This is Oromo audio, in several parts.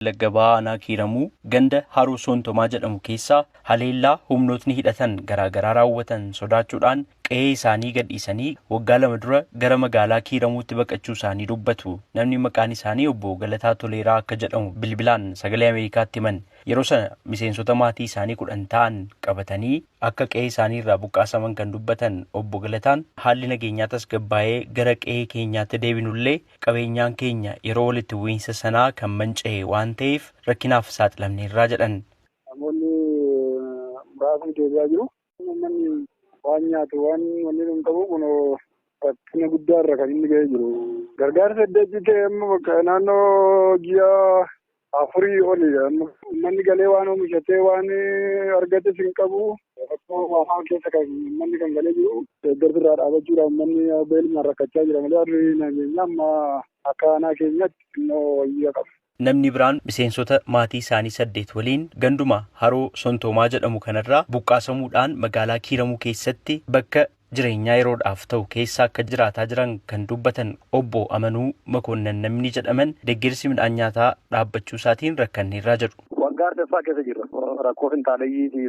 Wallagga Bahaa Aanaa Kiiramuu ganda Haroo Soontomaa jedhamu keessaa haleellaa humnootni hidhatan garaagaraa raawwatan sodaachuudhaan qe'ee isaanii gadhiisanii waggaa 2 dura gara magaalaa Kiiramuutti baqachuu isaanii dubbatu. Namni maqaan isaanii obbo Galataa Toleeraa akka jedhamu bilbilaan sagalee Ameerikaatti himan. Yeroo sana miseensota maatii isaanii 10 ta'an qabatanii akka qe'ee isaanii irraa buqqaasaman kan dubbatan obbo Galataan haalli nageenyaa tasgabbaa'ee gara qe'ee keenyaatti deebinullee qabeenyaan keenya yeroo walitti bu'iinsa sanaa kan manca'e waan ta'eef rakkinaaf saaxilamneerraa jedhan. Namoonni muraasni deebi'aa jiru. Uummanni waan nyaatu waan wanni hin qabu kun rakkina guddaa irra kan inni ga'ee jiru. Gargaarsa adda addaa ta'e amma bakka naannoo ji'a 4 olidha. Uummanni galee waan oomishatee waan argates hin qabu. Rakkoo afaan keessa kan uummanni kan galee jiru. Deeggarsa irraa dhaabachuudhaan uummanni beelumaan rakkachaa jira malee harri nageenya amma akka aanaa keenyatti immoo wayyaa qaba. Namni biraan miseensota maatii isaanii 8 waliin ganduma Haroo Sontoomaa jedhamu kanarraa buqqaasamuudhaan magaalaa Kiiramuu keessatti bakka jireenyaa yeroodhaaf ta'u keessa akka jiraataa jiran kan dubbatan obbo Amanuu Makoonnan namni jedhaman deeggarsi midhaan nyaataa dhaabbachuu isaatiin rakkanneerraa jedhu. Waggaa arfaffaa keessa jirra. Rakkoo finxaaleyyii fi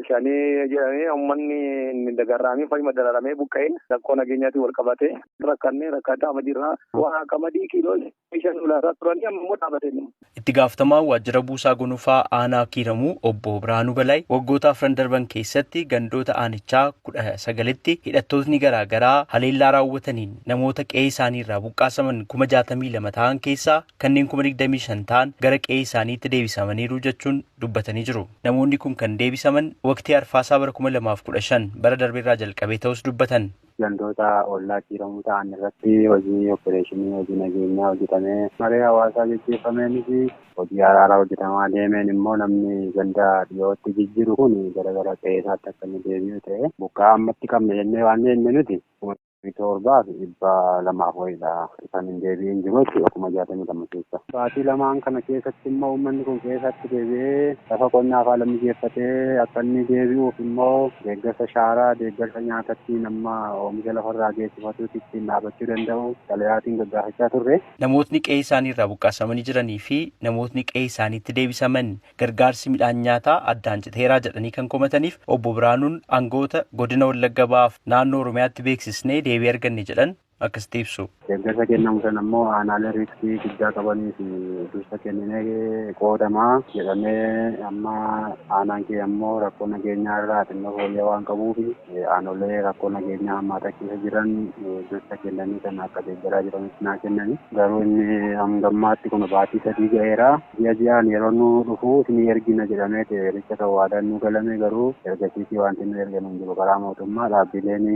shanii jedhamee uummanni dagarraamee fayyuma dararamee buqqa'ee rakkoo nageenyaatiin wal qabatee rakkannee rakkataa jirra. Waa qamadii kiiloo 5 ulaasaa turanii amma immoo dhaabatee. Itti gaafatamaan waajjira buusaa gonofaa aanaa Kiiramuu obbo Biraanuu Balaay waggoota 4 darban keessatti gandoota aanichaa 19tti hidhattootni garaagaraa haleellaa raawwataniin namoota qe'ee isaanii irraa buqqaasaman 62,000 ta'an keessaa kanneen 25,000 ta'an gara qe'ee isaaniitti deebisamaniiru jechuun dubbatanii jiru. Namoonni kun kan deebisaman waqtii arfaasaa bara 2015 bara darbeerraa jalqabee ta'us dubbatan. Gandoota ollaa Kiiramuu ta'an irratti hojii opereeshinii hojii nageenyaa hojjetamee maree hawaasaa gaggeeffameenis hojii araaraa hojjetamaa deemeen immoo namni ganda dhiyootti jijjiiru kun gara gara qe'ee isaatti akka inni deebi'u ta'e buqqaa ammatti qabna jennee waan jenne nuti 7,200 wayiidha kan hin deebi'in jiru jechuudha 62,000 keessa. Baatii lamaan kana keessatti immoo uummanni kun keessatti deebi'ee lafa qonnaa haala mijeeffatee akka inni deebi'uuf immoo deeggarsa shaaraa deeggarsa nyaatatti nama oomisha lafarraa geessifatuutti ittiin dhaabachuu danda'u xalayaatiin gaggaafachaa turre. Namootni qe'ee isaanii irraa buqqaasamanii jiranii fi namootni qe'ee isaaniitti deebisaman gargaarsi midhaan nyaataa addaan citeeraa jedhanii kan komataniif obbo Biraanuun aangoota godina Wallagga Bahaaf naannoo Oromiyaatti beeksisnee deebii arganne jedhan akkasitti ibsu. Deeggarsa kennamu sana immoo aanaalee riiskii guddaa qabanii fi dursa kenninee qoodamaa jedhamee amma aanaan kee ammoo rakkoo nageenyaa irraa xinnoo fooyya'aa waan qabuuf aanolee rakkoo nageenyaa hammaataa keessa jiran dursa kennanii kan akka deeggaraa jiranitti naa kennani. Garuu inni hangammaatti kun baatii 3 ga'eera. Ji'a ji'aan yeroo nu dhufu isinii ergina jedhamee richa kan waadaan nu galame garuu ergasiisii wanti nu ergamu hin jiru karaa mootummaa dhaabbileen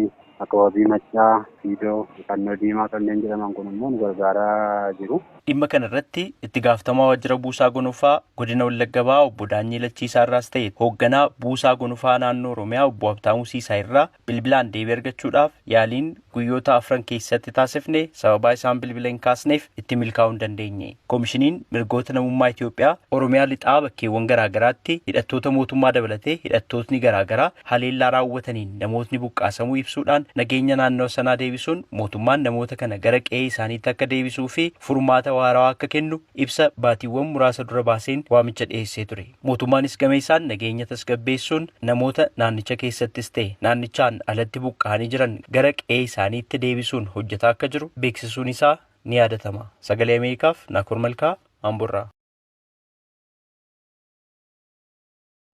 akka wabii maccaa, fiidoo, fannoo diimaa kanneen jedhaman kun immoo nu gargaaraa jiru. Dhimma kanarratti itti gaafatamaa waajjira buusaa gonofaa godina Wallagga Bahaa obbo Daanyee Lachiisaa irraas ta'e hoogganaa buusaa gonofaa naannoo Oromiyaa obbo Habtaamuu Siisaa irraa bilbilaan deebii argachuudhaaf yaaliin guyyoota 4 keessatti taasifne sababaa isaan bilbila hin kaasneef itti milkaa'uu hin dandeenye. Koomishiniin mirgoota namummaa Itoophiyaa Oromiyaa lixaa bakkeewwan garaagaraatti hidhattoota mootummaa dabalatee hidhattootni garaagaraa haleellaa raawwataniin namootni buqqaasamuu ibsuudhaan nageenya naannoo sanaa deebisuun mootummaan namoota kana gara qe'ee isaaniitti akka deebisuu fi furmaata waarawaa akka kennu ibsa baatiiwwan muraasa dura baaseen waamicha dhiyeessee ture. Mootummaanis gama isaan nageenya tasgabbeessuun namoota naannicha keessattis ta'e naannichaan alatti buqqa'anii jiran gara qe'ee isaaniitti deebisuun hojjetaa akka jiru beeksisuun isaa ni yaadatama. Sagalee Ameerikaaf Naakoor Malkaa Amborraa.